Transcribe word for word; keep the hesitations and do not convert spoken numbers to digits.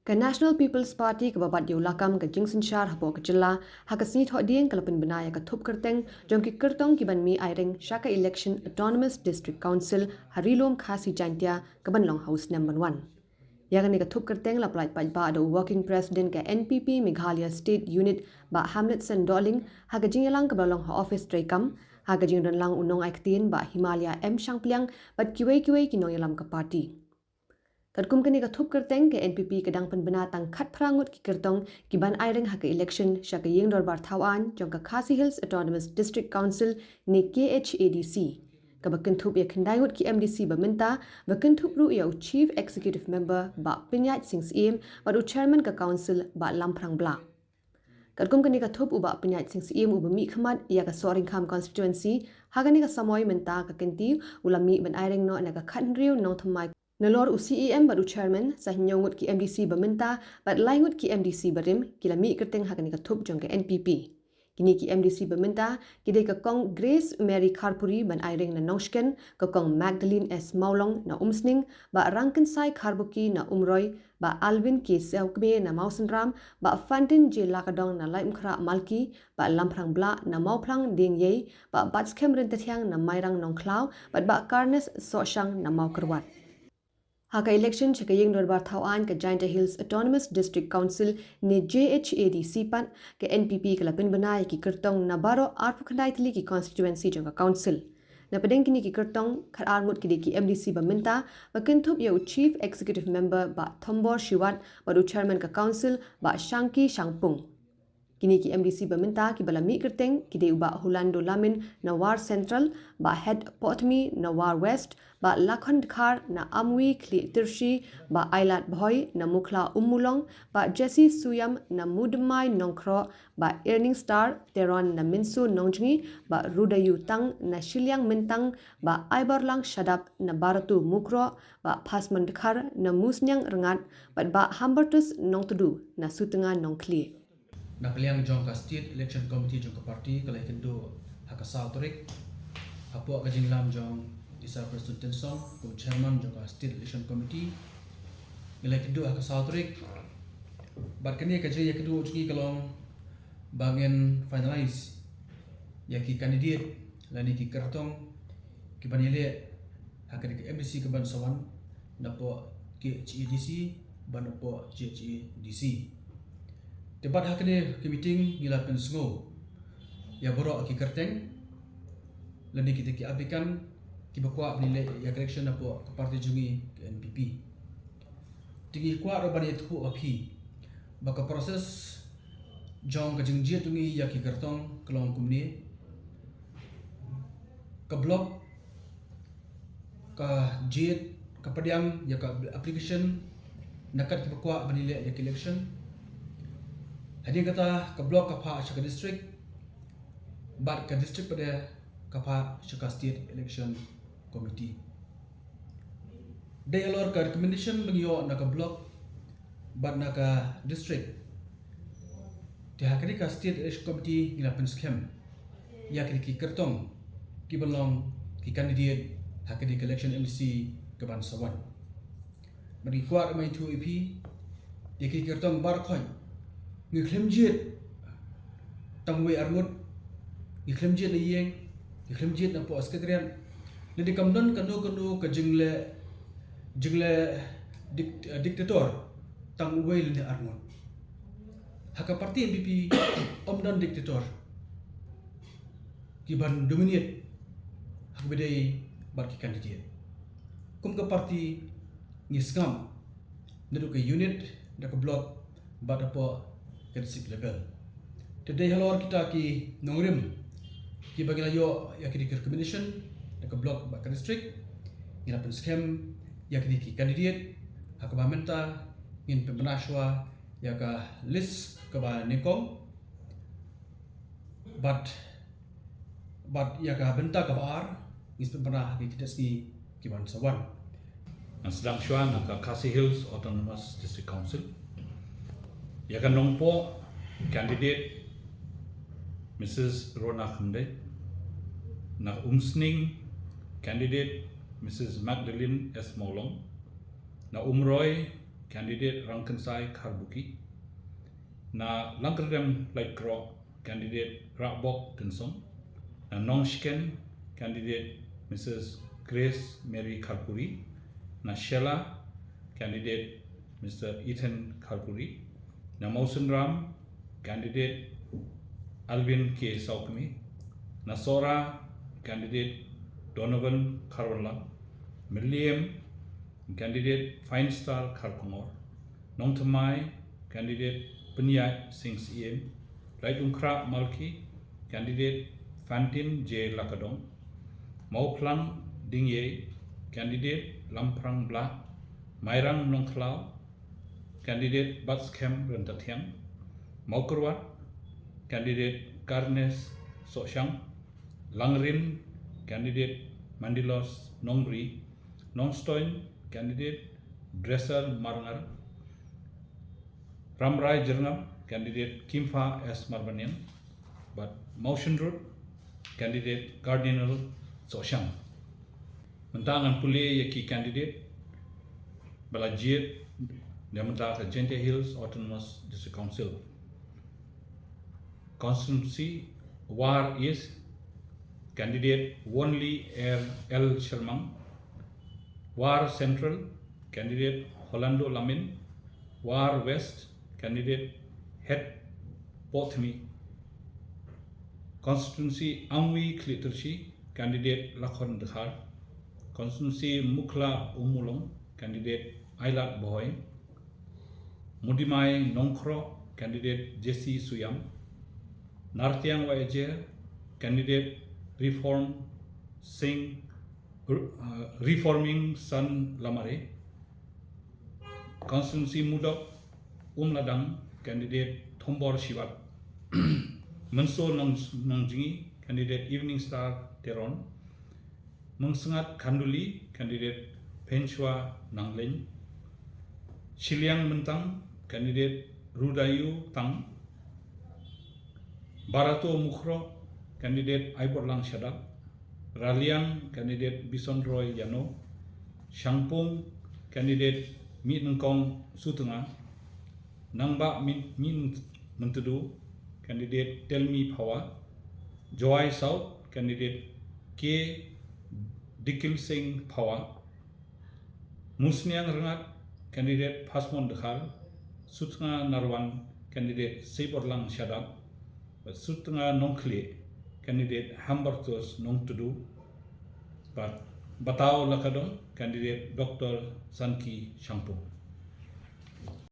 Ka National People's Party kaba bat ïa u lakam ka jingsynshar hapoh ka jylla, ha ka sngi Thohdieng ka la pynbna ïa ka thup kyrteng jong ki kyrtong kiban mih aireng sha ka election Autonomous District Council ha Ri-lum Khasi Jaintia kaban long ha u snem ban wan. Ïa kane ka thup kyrteng la pyllait paidbah da u Working President ka N P P Meghalaya State Unit Bah Hamletson Dohling ha ka jingïalang kaba la long ha office treikam, ha ka jingdonlang u nongai ktien Bah Himalaya M Shangpliang bad kiwei kiwei ki nongïalam ka party. Katkum kane ka thup kyrteng, ka N P P ka dang pynbna tang khatphra ngut ki kyrtong kiban aireng ha ka election sha ka ïing dorbar thaw aiñ jong ka Khasi Hills Autonomous District Council ne K H A D C, kaba kynthup ïa khyndai ngut ki M D C ba mynta, ba kynthup ruh ïa u Chief Executive Member Bah Pynïaid Sing Syiem bad u Chairman ka Council Bah Lamphrang Blah. Katkum kane ka thup, u Bah Pynïaid Sing Syiem uba mih khmat ïa ka Sohryngkham constituency, ha kane ka samoi mynta ka kynti u la mih ban aireng noh na ka khathynriew nongthymmai. Nalor u C E M bad u Chairman, sa hynñiew ngut ki M D C ba mynta bad lai ngut ki M D C barim ki la mih kyrteng ha kane ka thup jong ka N P P. Kine ki M D C ba mynta ki dei ka Kong Grace Mary Kharpuri ban aireng na Nongshken, ka Kong Magdalene S Mawlong na Umsning, Bah Rangkynsai Kharbuki na Umroi, Bah Alvin K Sewkmie na Mawsynram, Bah Fantin J Lakadong na Laitumkhrah Malki, Bah Lamphrang Blah na Mawphlang Diengiei, Bah Batskhem Ryntathiang na Mairang Nongkhlaw bad Bah Carnes Sohshang na Mawkyrwat. Ha ka election sha ka ïing dorbar thaw aiñ ka Jaintia Hills Autonomous District Council ne J H A D C pat, ka N P P ka la pynbna ïa ki kyrtong na baroh arphew khyndai tylli ki constituency jong ka council. Na pdeng kine ki kyrtong, khatar ngut ki dei ki M D C ba mynta, ba kynthup ïa u Chief Executive Member Bah Thombor Shiwat bad u Chairman ka Council Bah Shangki Shangpung. Kine ki M D C ba mynta kiba la mih kyrteng ki dei u Bah Hulando Lamin na War Central, Bah Het Potmi na War West, Bah Lakhon Dkhar na Amwi Khlieh Tirshi, Bah Ailat Bhoi na Mukhla Ummulong, Bah Jesse Suyam na Mudymmai Nongkhroh, Bah Earning Star Teron na Mynso Nongjngi, Bah Rudayu Tang na Shilliang Myntang, Bah Aiborlang Shadap na Baratu Mukroh, Bah Phasmon Dkhar na Musniang Rngat, bad Bah Hambertus Nongtdu na Sutnga Nongkhlieh. Na ka liang jong ka State Election Committee jong ka party ka la ïakynduh ha ka saw tarik, hapoh ka jingïalam jong i Sir Prestone Tynsong kum Chairman jong ka State Election Committee. Ngi la ïakynduh ha ka saw tarik, bad kane ka jingïakynduh jong ngi ka long ba ngin finalize ïa ki candidate lane ki kyrtong kiban ïaleh ha kane ka M D C kaban sa wan, napoh K H A D C bad napoh J H A D C. Te bad ha kane ka meeting ngi la pynsngew ïa baroh ki kyrteng lane kita ki applicant kiba kwah ban ïaleh ïa ka election napoh ka party jong ngi ka N P P. Te ngi kwah ruh ban ïathuh ha phi ba ka process jong ka jingjied jong ngi ïa ki kyrtong ka long kumne. Ka block ka jied, ka pdiang ïa ka application na kat kiba kwah ban ïaleh ïa ka election. Hadien kata ka block ka phah sha ka district, bad ka district pat ka phah sha ka State Election Committee. Dei halor ka recommendation ba ngi ïoh na ka block bad na ka district, te ha kane ka State Election Committee ngi la pynskhem ïa kine ki kyrtong kiban long ki candidate ha kane ka election M D C kaban sa wan. Bad ngi kwah ban ïathuh ïa phi, ïa ki kyrtong baroh khoit ngi khlem jied tang uwei ar ngut, ngi khlem jied na ïing, ngi khlem jied napoh secretariat. Lada kam don kano kano ka jingleh, jingleh dik-, eh, dictator tang uwei lane ar ngut. Ha ka party N P P ym don dictator kiban dominate ha kaba ïadei bad ki candidate. Kum ka party ngi sngap naduh ka unit, da ka block bad hapoh ka district level. Te dei halor kita ki nongrim kiba ngi la ïoh ïa kine ki recommendation na ka block bad ka district, ngi la pynskhem ïa kine ki candidate ha kaba mynta ngin pynbna shuwa ïa ka list kaba nyngkong. Bad, bad ïa ka bynta kaba ar ngin pynbna ha ki khyndai sngi kiban sa wan. Ngan sdang shuwa na ka Khasi Hills Autonomous District Council. Ïa ka Nongpoh, candidate Missus Rona Khyndai. Na Umsning, candidate Missus Magdalene S Mawlong. Na Umroi, candidate Rangkynsai Kharbuki. Na Langkyrdem Laitkroh, candidate Rahbok Tynsong. Na Nongshken, candidate Missus Grace Mary Kharpuri. Na Shella, candidate Mister Ethan Kharpuri. Na Mawsynram, candidate Alvin K Sawkmie. Na Sohra, candidate Donovan Kharwanlang. Mylliem, candidate Finestar Kharkongor. Nongthymmai, candidate Pynïaid Sing Syiem. Laitumkhrah Malki, candidate Fantin J Lakadong. Mawphlang Dingïei, candidate Lamphrang Blah. Mairang Nongkhlaw, candidate Batskhem Ryntathiang. Mawkyrwat, candidate Karnes Sohshang. Langrin, candidate Mandilos Nongbri. Nongstoiñ, candidate Dresser Marngar. Rambrai Jyrngam, candidate Kimpha S Marbaniang. Bad Mawshynrut, candidate Cardinal Sohshang. Mynta ngan pule ïa ki candidate ba la jied na bynta ka Jaintia Hills Autonomous District Council. Constituency War East, candidate Wonli R L Shermang. War Central, candidate Holando Lamin. War West, candidate Het Pothmi. Constituency Angwi Khliehtyrshi, candidate Lakhon Dkhar. Constituency Mukhla Ummulong, candidate Ailad Bhoi. Mudimai Nongkroh, candidate Jesse Suyam. Nartiang Wayajer, candidate Reform Singh, uh, Reforming Son Lamare. Constituency Mudok Umladang, candidate Thombor Shiwat. Mynso Nong-, Nongjngi, candidate Evening Star Teron. Mynsngat Khanduli, candidate Pynshwa Nanglein. Shilliang Myntang, candidate Rudayu Tang. Barato Mukhroh, candidate Aiborlang Shadap. Raliang, candidate Bisonroy Yano. Shangpung, candidate Mitnyngkong Sutnga. Nangbah Min-, Min-, Myntdu, candidate Telmi Phawa. Jowai South, candidate K Dikil Singh Phawa. Musniang Rngat, candidate Phasmon Dkhar. Sutnga Narwan, candidate Seiborlang Shadap. Bad Sutnga Nongkhlieh, candidate Hambartos Nongtdu. Bad Bataw Lakadong, candidate Doctor Sanki Shangpung.